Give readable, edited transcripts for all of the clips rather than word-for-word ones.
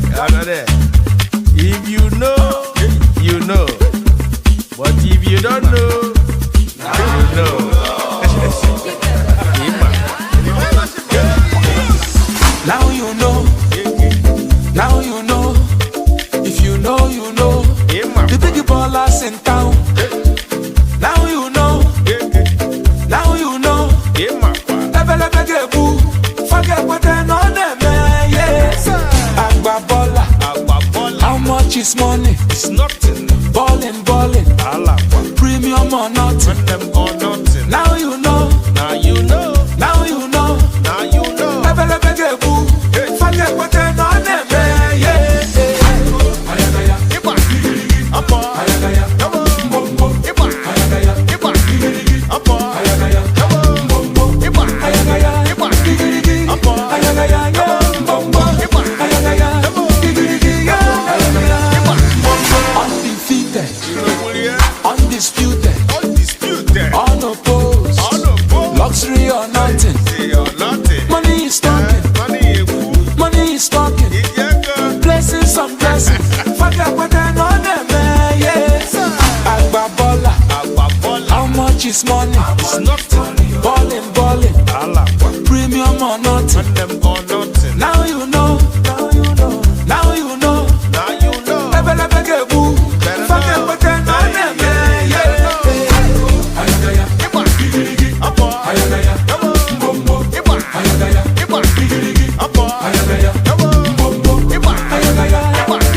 Another. If you know, you know. But if you don't know, you know. Ịma. Now you know, now you know. If you know, you know. Ịma. The big ballers in town. Now you know, now you know. Ịma kwa. Ebelebe ga-egbu, fa ga-ekweta na ọ na-eme, yeah. Agba baller, Agba bọla. how much is money? It's nothing. Ballin', ballin', Ala kwa. premium or nothing. Nwanne m or nothing. Now you know, Now you know. now you know. Now you know. Ebelebe ga-egbu, fa ga-ekweta na ọ na-eme, yeah. Ayagaya, Ịgba. Ọpọ. ayagaya, Come on. mbombo, Ịgba. ayagaya, Ịgba. igirigi, Ọpọ. ayagaya, Come on. mbombo, Ịgba. ayagaya, Ịgba. igirigi, Ọpọ. ayagaya, yeah, mbombo, Ịgba. ayagaya, igirigi, yeah, ayagaya, Ịgba. Undefeated, Irokwulie. undisputed, Undisputed. unopposed, Unopposed. luxury or nothing. Say or nothing. Money is talking, Money egwu. money is talking. Iji ego. Blessings on blessings. Forget what I know them, yeah. Agba baller, Agba bọla. how much is money? It's nothing. Ballin', ballin', Ala kwa. premium or nothing. Nwanne m or nothing. Now you know, now you know, now you know. Now you know. Ebelebe ga-egbu, Better forget know. what I know them, yeah. Ayagaya, Ịgba. igirigi, Ọpọ. ayagaya, Come on. mbombo, Ịgba. ayagaya, Ịgba. igirigi, Ọpọ. ayagaya, Come on. mbombo, Ịgba. ayagaya,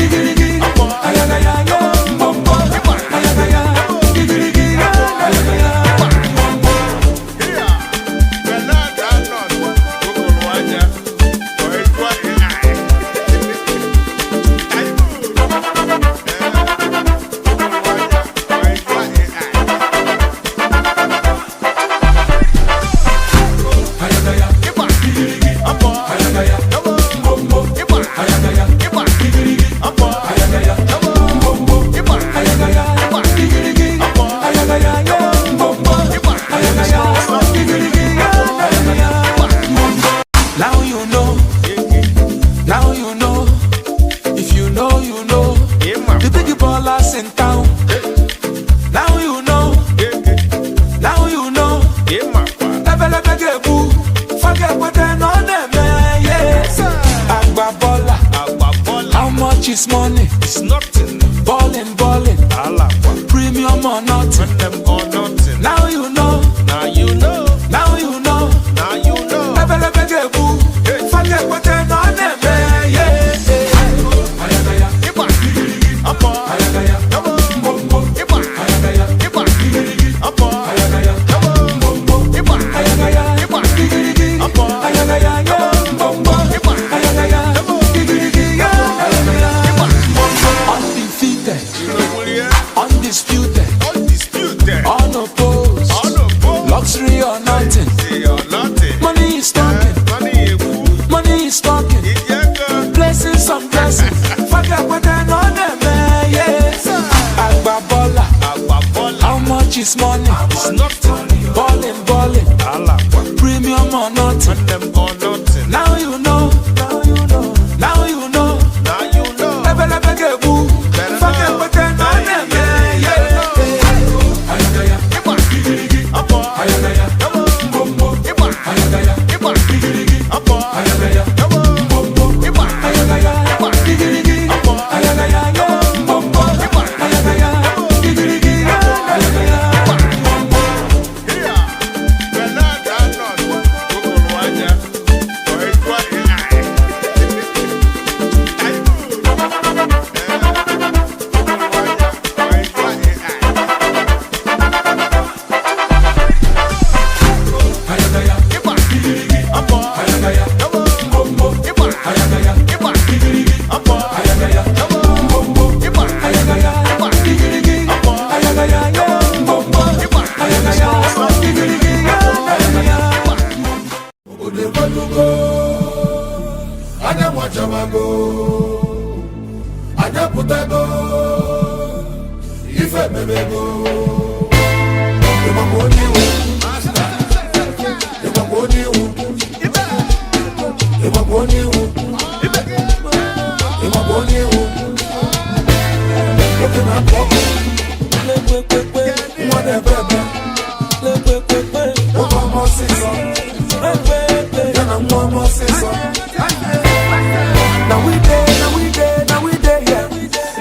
igirigi, Ọpọ. ayagaya, yeah, mbombo, Ịgba. ayagaya, igirigi, yeah, ayagaya, mbombo. Here. Bernard Arnold. Gụgụrụ anya. Ọ ịjụọ AI. Ayo. Gụgụrụ anya. Ọ ịjụọ AI. Ayagaya, Ịgba. igirigi, Ọpọ. ayagaya, Come on. mbombo, Ịgba. ayagaya, Ịgba. igirigi, Ọpọ. ayagaya, Come on. mbombo, Ịgba. ayagaya, igirigi, Ọpọ. ayagaya, yeah, mbombo, Ịgba. ayagaya, igirigi, yeah, ayagaya, mbombo. Now you know, now you know. If you know, you know. Ịma. The big ballers in town. Now you know, now you know. Ịma kwa. Ebelebe ga-egbu, fa ga-ekweta na ọ na-eme, yeah. Agba baller, Agba bọla. how much is money? It's nothing. Ballin', ballin', Ala kwa. premium or nothing. Nwanne m or nothing. Now you know, Now you know. now you know. Now you know. Ebelebe ga-egbu, fa ga-ekweta na ọ na-eme, yeah. Ayagaya, Ịgba. igirigi, Ọpọ. ayagaya, Come on. mbombo, Ịgba. ayagaya, Ịgba. igirigi, Ọpọ. ayagaya, Come on. mbombo, Ịgba. ayagaya, Ịgba. igirigi, Ọpọ. ayagaya, yeah, mbombo, Ịgba. ayagaya, igirigi, yeah, ayagaya, Ịgba. mbombo. Undefeated, Irokwulie. undisputed, Undisputed. unopposed, Unopposed. luxury or nothing. Say or nothing. Money is talking, Money egwu. money is talking. Iji ego. Blessings on blessings. Forget what I know them, yeah. Agba baller, Agba bọla. how much is money? It's nothing. Ballin', ballin', Ala kwa. premium or nothing. Nwanne m or nothing. Now you know, now you know, now you know. Now you know. Ebelebe ga-egbu, Better forget know. what I know them, yeah. Ayagaya, Ịgba. igirigi, Ọpọ. ayagaya, Come on. mbombo, Ịgba. ayagaya, Ịgba. igirigi, Ọpọ. ayagaya, Come on. mbombo, Ịgba. ayagaya, igirigi, Ọpọ. ayagaya, yeah, mbombo, Ịgba. ayagaya, igirigi, yeah, ayagaya, mbombo. Here. Bernard Arnold. Gụgụrụ anya. Ọ ịjụọ AI. Ayo. Gụgụrụ anya. Ọ ịjụọ AI. Ayagaya, Ịgba. igirigi, Ọpọ. ayagaya, Come on. mbombo, Ịgba. ayagaya, Ịgba. igirigi, Ọpọ. ayagaya, Come on. mbombo, Ịgba. ayagaya, igirigi, Ọpọ. ayagaya, yeah, mbombo, Ịgba. ayagaya, igirigi, yeah, ayagaya. Obodo ekwelugo, anyanwụ achawago, anyị apụtago, ife emebego. Ịgbakwa onye iwu, ịgbakwa onye iwu, ịgbakwa onye iwu, ịgbakwa Ịmakwa onye iwu. Nwoke na-apụ ọkụ. Nwa na-ebe ebe. Nwoke ọma ọsịsọ. Ya na nwa ọma ọsịsọ. Now we dey, now we dey, now we dey here.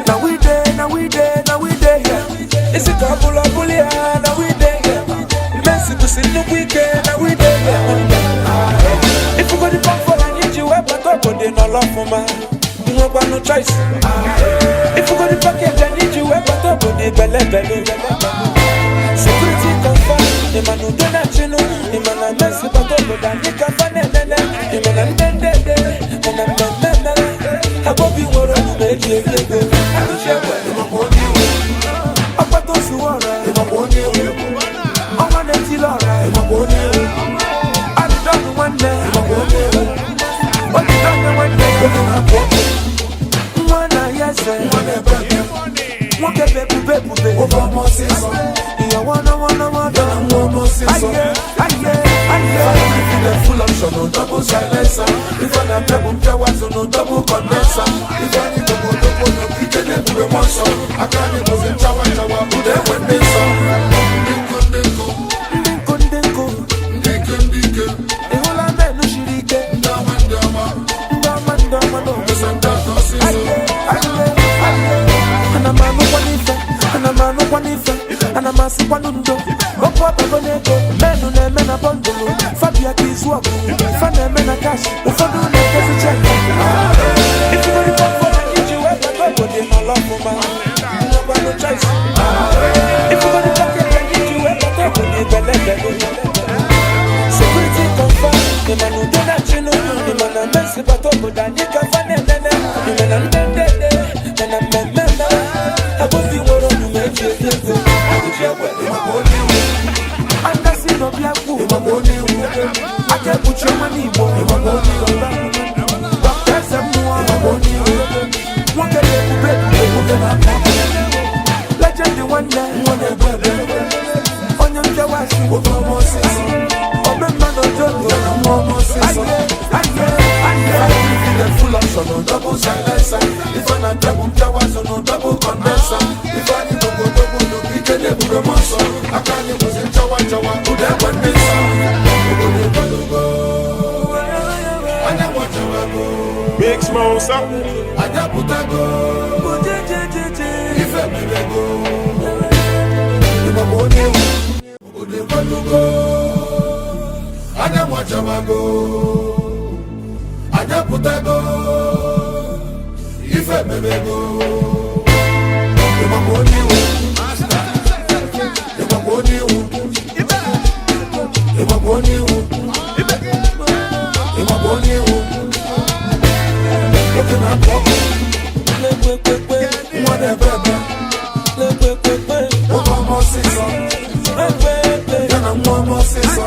Now we dey, now we dey, now we dey here. Isi ka bụla bụli ya, now we dey here. Messi kwụsị nnukwu ike, now we dey here. Ifugodi pọfọl anyị ji wee bata obodo nọrọ ọfụma. Nwekwanụ choice. Ifugodi package anyị ji wee bata obodo belebele. Security confirm, ịma na udo na-achịnụ, ịma na Messi bata obodo anyị ka fa na-enene, ịma na ndị ndede, mana mmemme mere, Agbobi nwere omume eji eri ego. Agụchi egbe, Ịmakwa onye iwu. ọkpata ozuwe ọra, Ịmakwa onye iwu. Ọnwa na-etili ọra, Ịmakwa onye iwu. Adịdọnụ nwanne, Ịmakwa onye iwu. Odidọnụ nwanne, Nwoke na-apụ ọkụ. Nwa na ya eze, Nwa na-ebe ebe. Nwoke bụ ebube ebube, Nwoke ọma ọsịsọ. Ìyàwó náwó náwó Ya na nwa ọma ọsịsọ. Aye, aye, aye. Ife full option, no double silencer. Ife na mpịa mpịawa so no double condenser. Ife anyị gbogbo odogbo no ike na-ebube mmụọ nsọ. Aka anyị bụzi nchawa nchawa ụda egbe ndị nsọ. Ndị nkụ ndị nkụ. Ndị nkụ ndị nkụ, Ndị ike ndị ike. Ị hụla menụ siri ike, Ndị ọma ndị ọma. Ndị ọma ndị ọma n'obodo. Ese ndị ọzọ ọsịsọ. Aye, aye, aye. Ana m anụkwa n'ife, ana m anụkwa n'ife, ana m asịkwanụ ndo. Okwu abago n'ego, menụ na-eme na bọndụlụ, Fabia ka izu ọgụ, fa na-eme na kash, ụfọdụ na-ekezi cheki. Ifugori pọpọrọ iji wee bata obodo nọrọ ọfụma, nwekwanụ choice. Ifugori pakeji anyị ji wee bata obodo ibelebelu. Security confirm, ịma na udo na-achịnụ, ịma na Messi bata obodo anyị ka fa na-enene, ịma na ndị ndede, mana mmemme mere, Agbobi nwere omume eji eri ego. Agụji egbe, Ịmakwa onye iwu. Andasi n'obi akwụ, Ịmakwa onye iwu. Aka ekpuchi ọnwa n'Igbo, Ịmakwa onye iwu. Dr. Eze mmụọ, Ịmakwa onye iwu. Nwoke na-ebube ebube, Nwoke na-apụ ọkụ. Legend nwanne, Nwa na-ebe ebe. Onye mpịawa asị, Nwoke ọma ọsịsọ. Omemma na ojoto, Ya na nwa ọma ọsịsọ. Aye, aye, aye. Ife full option, no double silencer. Ife na mpịa mpịawa so no double condenser. Ife anyị gbogbo odogbo no ike na-ebube mmụọ nsọ. Aka anyị bụzi nchawa nchawa ụda egbe ndị nsọ. Obodo ekwelugo. Anyanwụ achawago. Big Smosa. Anyị apụtago. Ife merego. Ịmakwa onye iwu. Obodo ekwelugo. Anyanwụ achawago. Anyị apụtago. Ife merego. Ịmakwa onye iwu. Ịmakwa onye iwu. Ịmakwa onye iwu. Ịmakwa onye iwu. Nwoke na-apụ ọkụ. Nwa na-ebe ebe. Nwoke ọma ọsịsọ. Ya na nwa ọma ọsịsọ.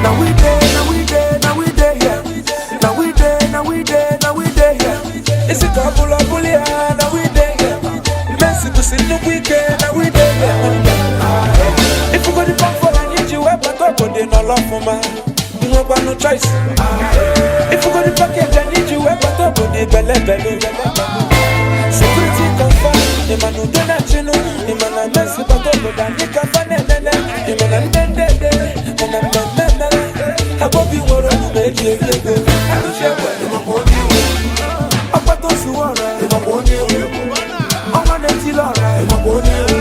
Now we dey, now we dey, now we dey here. Now we dey, now we dey, now we dey here. Isi ka bụla bụli ya, now we dey here. Messi kwụsị nnukwu ike, now we dey here. Ifugodi pọfọl anyị ji wee bata obodo nọrọ ọfụma. Nwekwanụ choice. Ifugodi package anyị ji wee bata obodo ibelebelu. Security confirm, ịma na udo na-achịnụ, ịma na Messi bata obodo anyị ka fa na-enene, ịma na ndị ndede, mana mmemme mere, Agbobi nwere omume eji eri ego. Agụchi egbe, Ịmakwa onye iwu. ọkpata ozuwe ọra, Ịmakwa onye iwu. Ọnwa na-etili ọra, Ịmakwa onye iwu.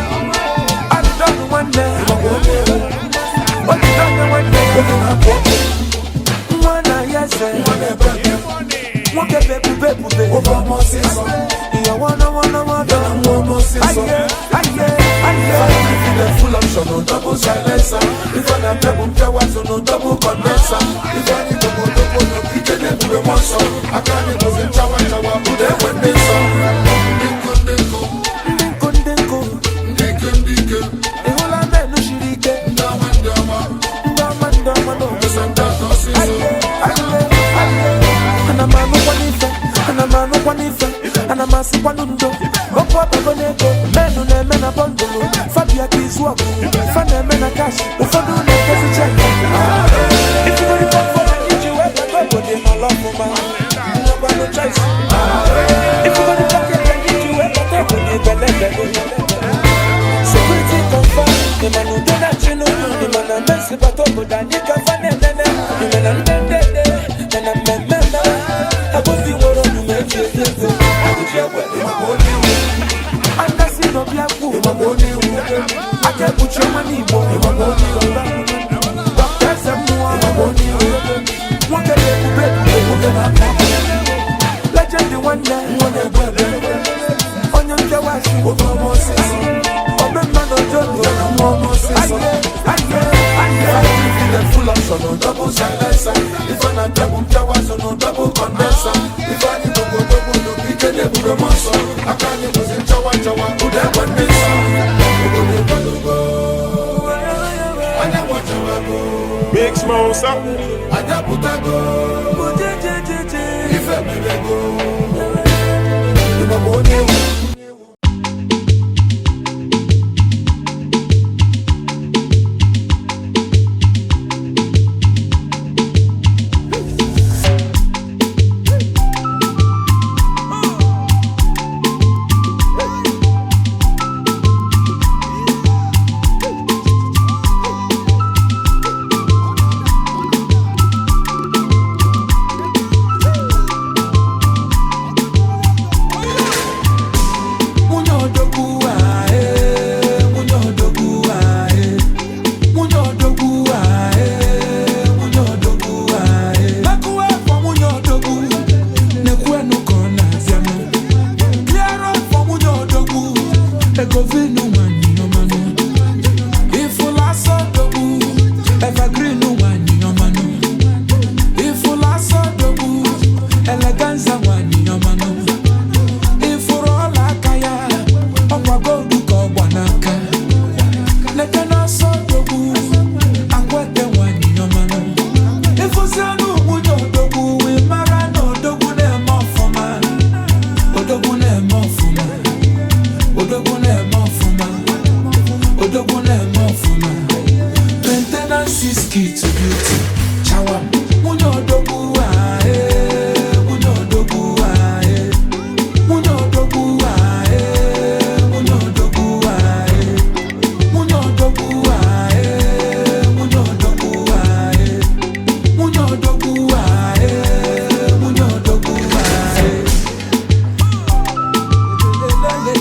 Adịdọnụ nwanne, Ịmakwa onye iwu. Odidọnụ nwanne, Nwoke na-apụ ọkụ. Nwa na ya eze, Nwa na-ebe ebe. Nwoke bụ ebube ebube, Nwoke ọma ọsịsọ. Ìyàwó náwó náwó Ya na nwa ọma ọsịsọ. Aye, aye, aye. Ife full option, no double silencer. Ife na mpịa mpịawa so no double condenser. Ife anyị gbogbo odogbo no ike na-ebube mmụọ nsọ. Aka anyị bụzi nchawa nchawa ụda egbe ndị nsọ. Ndị nkụ ndị nkụ. Ndị nkụ ndị nkụ, Ndị ike ndị ike. Ị hụla menụ siri ike, Ndị ọma ndị ọma. Ndị ọma ndị ọma n'obodo. Ese ndị ọzọ ọsịsọ. Aye, aye, aye. Ana m anụkwa n'ife, ana m anụkwa n'ife, ana m asịkwanụ ndo. Okwu abago n'ego, menụ na-eme na bọndụlụ, Fabia ka izu ọgụ, fa na-eme na kash, ụfọdụ na-ekezi cheki. Ifugori pọfọl anyị ji wee bata obodo nọrọ ọfụma. Nwekwanụ choice. eji eri ego. Agụji egbe, ịmakwa onye iwu. Andasi n'obi akwụ. Ịmakwa onye iwu. Aka ekpuchi ọnwa n'Igbo. Ịmakwa onye iwu. Dọkta eze mmụọ. Ịmakwa onye iwu. Nwoke na-ebube ebube. Nwoke na-akpọ ọkụ. Legend nwanne. Nwa na-egbu ebe. Onye mpịawashi. Oke ọma ọsịsọ. Omemma na ojoto. Ya na nwa ọma ọsịsọ. Aye, aye, aye. The full option on double silencer. If I not double mpịawa so no double condenser. If I need to go double no ike na-ebube m ọsọ. Aka anyị bụzi nchawa nchawa ụda egbe ndị nsọ. Obodo ekwelugo. Anya gbachawago. Big Smosa. Anya pụtago. Ife merego. Ịgbagbo onye ewu. Nwunye odogwu ae, nwunye odogwu ae, nwunye odogwu ae, nwunye odogwu ae. Mekuwe for nwunye odogwu, nekwenu ka ọ na-abịanụ. Clear up for nwunye odogwu, egovinu nwanyị ọmanụ. Ifụlụ asọ odogwu, evergreen nwanyị ọmanụ. Ifụlụ asọ odogwu, eleganza nwanyị ọmanụ. Ifuru ọla aka ya, ọkwa goldu ka ọgba n'aka. Leke n'ọsọ odogwu, akwete nwanyị ọmanụ. Ịfụzi anụ nwunye odogwu, ị mara na odogwu na-eme ọfụma. Odogwu na-eme ọfụma. Odogwu na-eme ọfụma. Odogwu na-eme ọfụma. Maintenance is key to beauty. Chawam. Nwunye odogwu ae, nwunye odogwu ae. Nwunye odogwu ae, nwunye odogwu ae, nwunye odogwu ae, nwunye odogwu ae, nwunye odogwu ae, nwunye odogwu ae. Lelelele.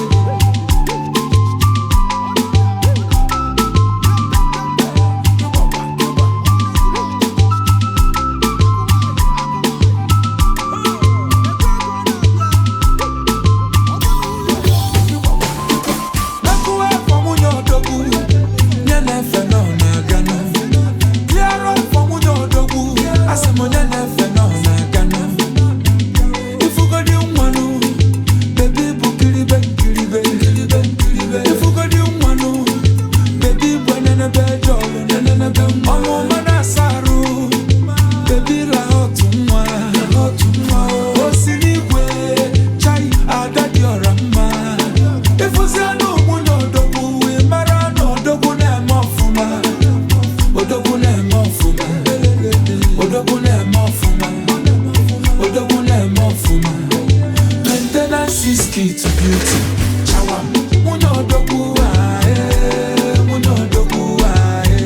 Mekuwe for nwunye odogwu, nye na-efe nọ na-aganụ. Clear up for nwunye odogwu, asị m onye na-efe nọ na-aganụ. Ifugodi nwanụ, bebi bụ kiribe nkiribe. Ifugodi nwanụ, bebi bụ enenebe jọlụ nenenebe nwa. Ọmụma na-asa arụ, bebi la otu nwa. O si n'igwe, chai, ada dị ọra mma. Ịfụzi anụ nwunye odogwu, ị mara na odogwu na-eme ọfụma. Odogwu na-eme ọfụma. Odogwu na-eme ọfụma. Odogwu na-eme ọfụma. Maintenance is key to beauty. Chawam. Nwunye odogwu ae, nwunye odogwu ae,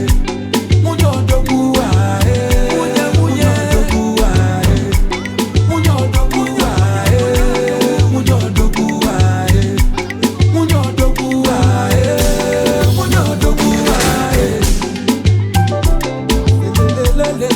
nwunye odogwu ae, nwunye nwunye odogwu ae, nwunye odogwu ae, nwunye odogwu ae. Nwunye odogwu ae, nwunye odogwu ae. Lelelelele.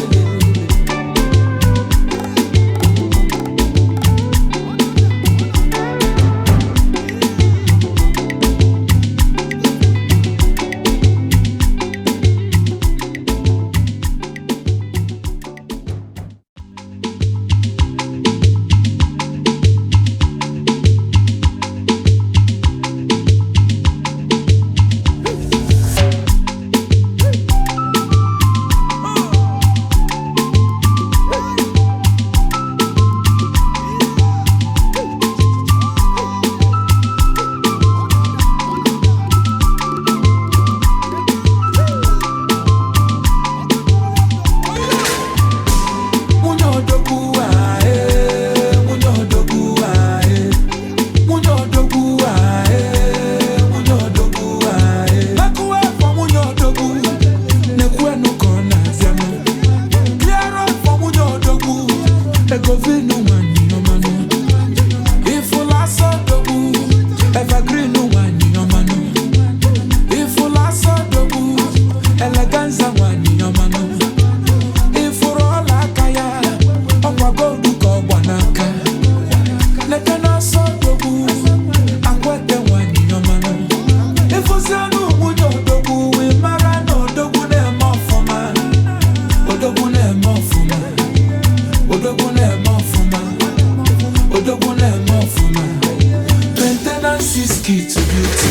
key to beauty.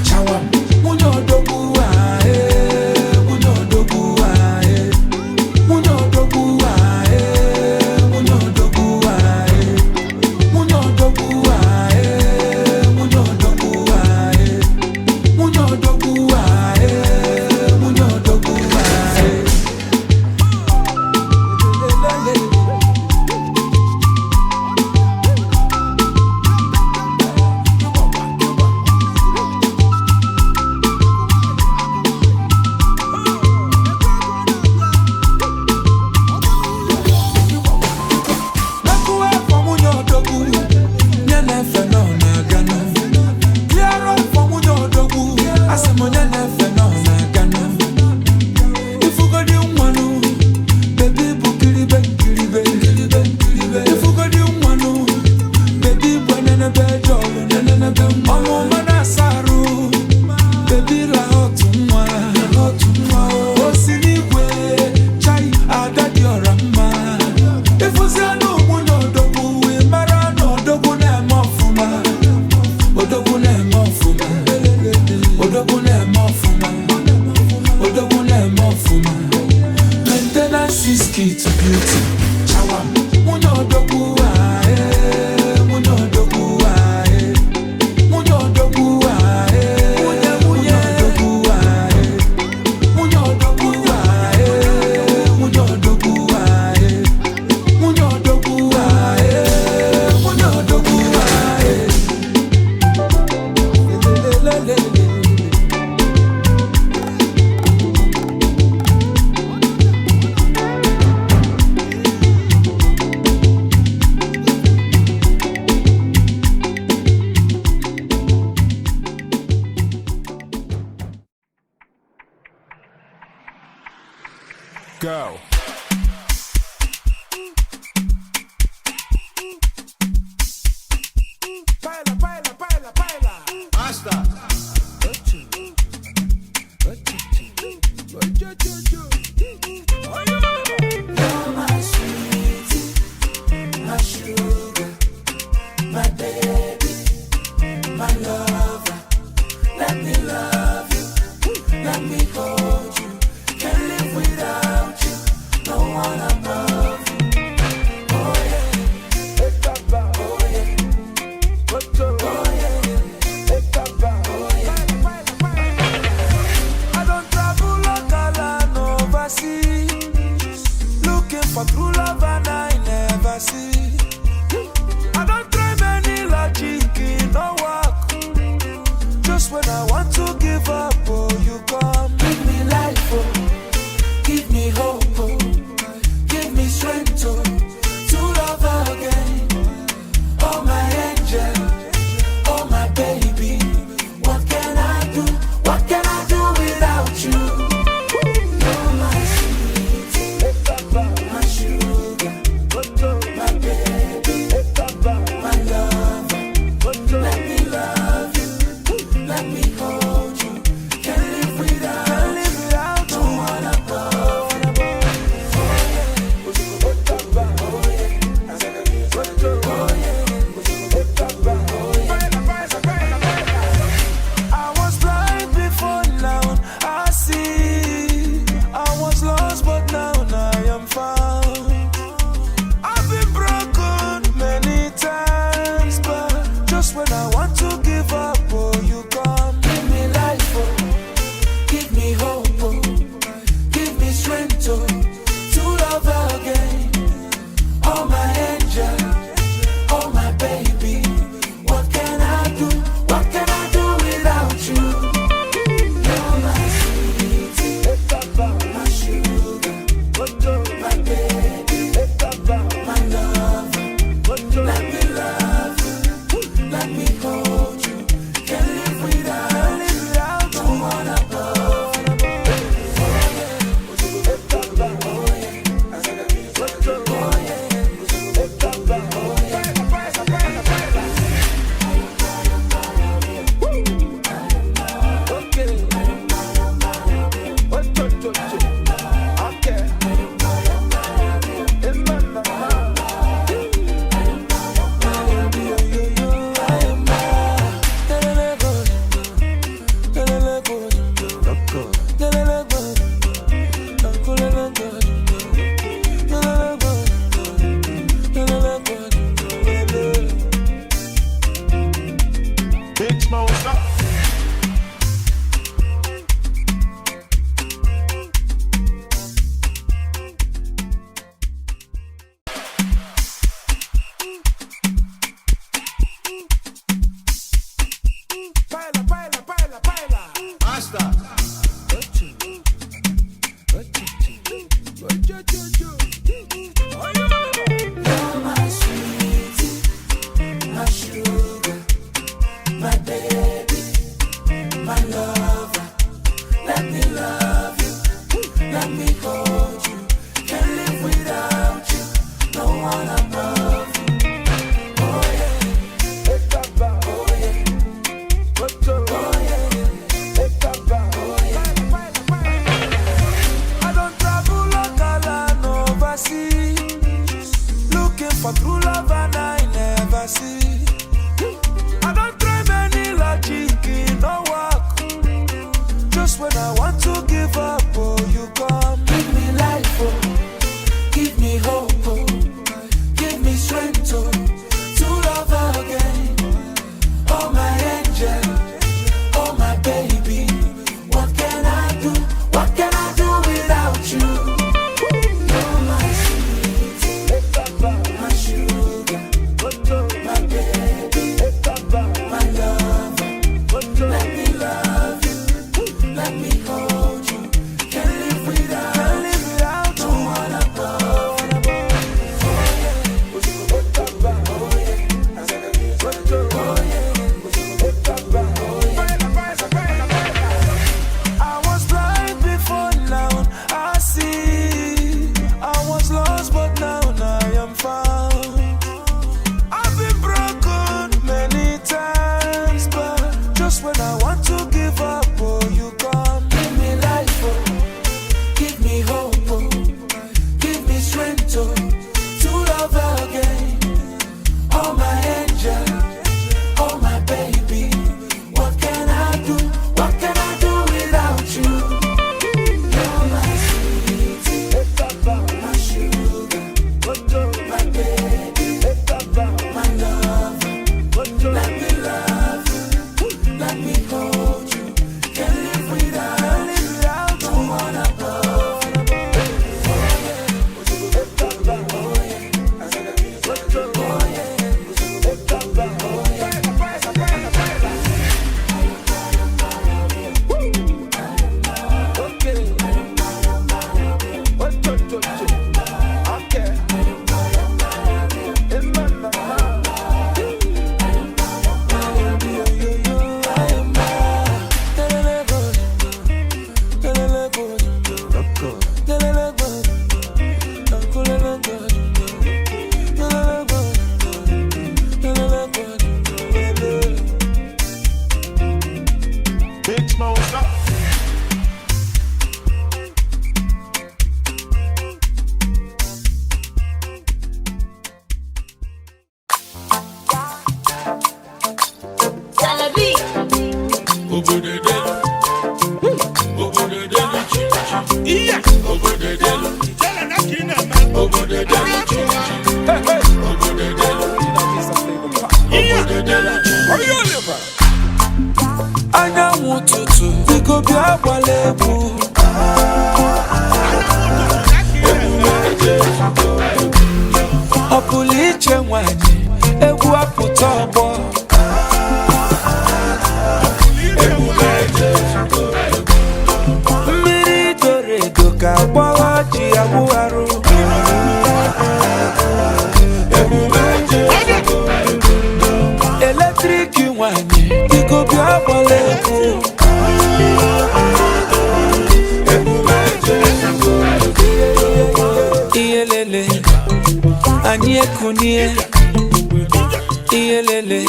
Chawam. Nwunye odogwu ah, eh. Nwunye odogwu ah, eh. Nwunye odogwu ah, eh. Nwunye odogwu ah, eh. Nwunye odogwu ah, eh. Nwunye odogwu ah, eh. Nwunye odogwu ah, eh. Nwunye odogwu ah, eh. Lelelele. Mekuwe for nwunye odogwu, nye na-efe na ọ na-aganụ. Clear up for nwunye odogwu, asị m onye na-efe na ọ na-aganụ. Ifugodi nwanụ, baby bụ kiribe nkiribe, nkiribe nkiribe. Ifugodi nwanụ, baby bụ enenebe jọlụ, nenenebe nwa. Ọmụma na-asa arụ, baby la otu nwa, otu nwa. O si n'igwe, chai, ada dị ọra mma. Ịfụzi anụ nwunye odogwu, ị mara na odogwu na-eme ọfụma. Odogwu na-eme ọfụma. Odogwu na-eme ọfụma. Odogwu na-eme ọfụma. Maintenance is key to beauty. Chawam. Nwunye odogwu ah, eh. Nwunye odogwu ah, eh. Nwunye odogwu ah, eh. Nwunye odogwu ah, eh. Nwunye odogwu ah, eh. Nwunye odogwu ah, eh. Nwunye odogwu ah, eh. Nwunye odogwu ah, eh. Lelelelele. Go. Paila, paila, paila, paila. You're my sweetie, my sugar, my baby, my lover. Let me love you, let me hold you. Can't live without you, no one above you. Oh yeah, oh yeah, oh yeah, oh yeah. My sugar, my baby, my lover. Let me love you, let me hold you. Can't live without you, no one above you. Oh yeah, oh yeah, oh yeah, oh yeah. I don't travel local and overseas, looking for true love and I never see. I don't try many logic, it no work. Just when I want to give up, oh, you come. Give me life, oh, give me hope, oh, give me strength, oh, to love again. Oh, my angel, oh, my baby, what can I do? What can I do without you? You're my sweet, my sugar, my baby, my lover. Let me love you, let me hold you. Can't live without, no one above. Oh yeah, oh yeah, oh yeah, oh yeah. I was blind before, now I see. I was lost, but now I am found. I've been broken many times, but just when I want to give up, oh, you come. Give me life, oh, give me hope, oh, give me strength, oh, to love again. Oh, my angel, oh, my baby, what can I do? What can I do without you? You're my sweet, my sugar, my baby, my lover. Let me love you, let me hold you. Can't live without, no one above. Oh yeah, oh yeah, oh yeah, oh yeah. Big Smoke. Anyanwụ ụtụtụ, biko bịa gbala egwu. Ọ pụrụ iche nwanyị, egwu apụta ọgbọ. Mmiri doro edo ka agbọghọ ji awụ arụ. Electric nwanyị, biko bịa gbala egwu. Ihe lele, anyị ekunie. Ihe lele,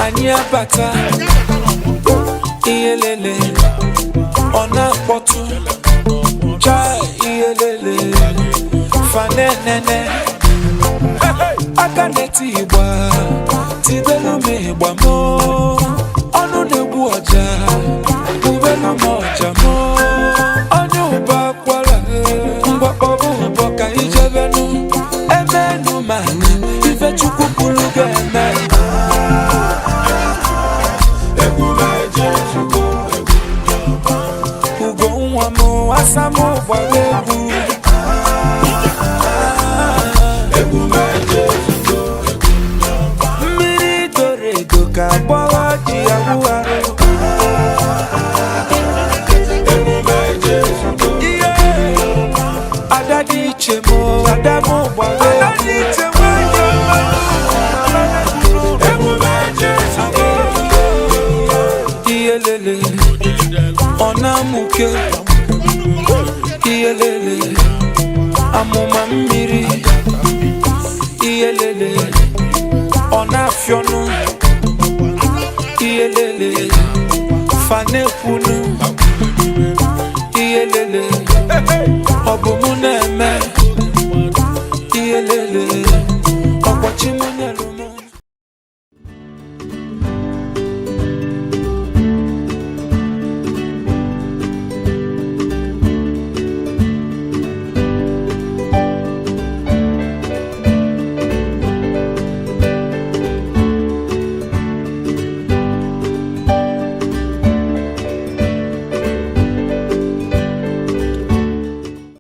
anyị abata. Ihe lele, ọ na-akpọtụ. Chai, ihe lele, fanenene. Aka na-eti ịgba, tibelu m ịgba mụ. Ọnụ na-egbu ọja, bubelu m ọja mụ. Onye ụba akwara, mgbakpọbụ ụbọ ka ijebenu. Emenu mana ife Chukwu kwuru ga-eme. Ugo nwa m, asa m gbara egwu. Mmiri doro edo ka agbọghọ ji awụ arụ. Ihe ada dị iche m, ada m gbara egwu. na-amụke. Iyelele, amụma mmiri. Iyelele, ọ na-afịọnụ. Iyelele, fanekwunu. Iyelele, ọ bụ mụ na.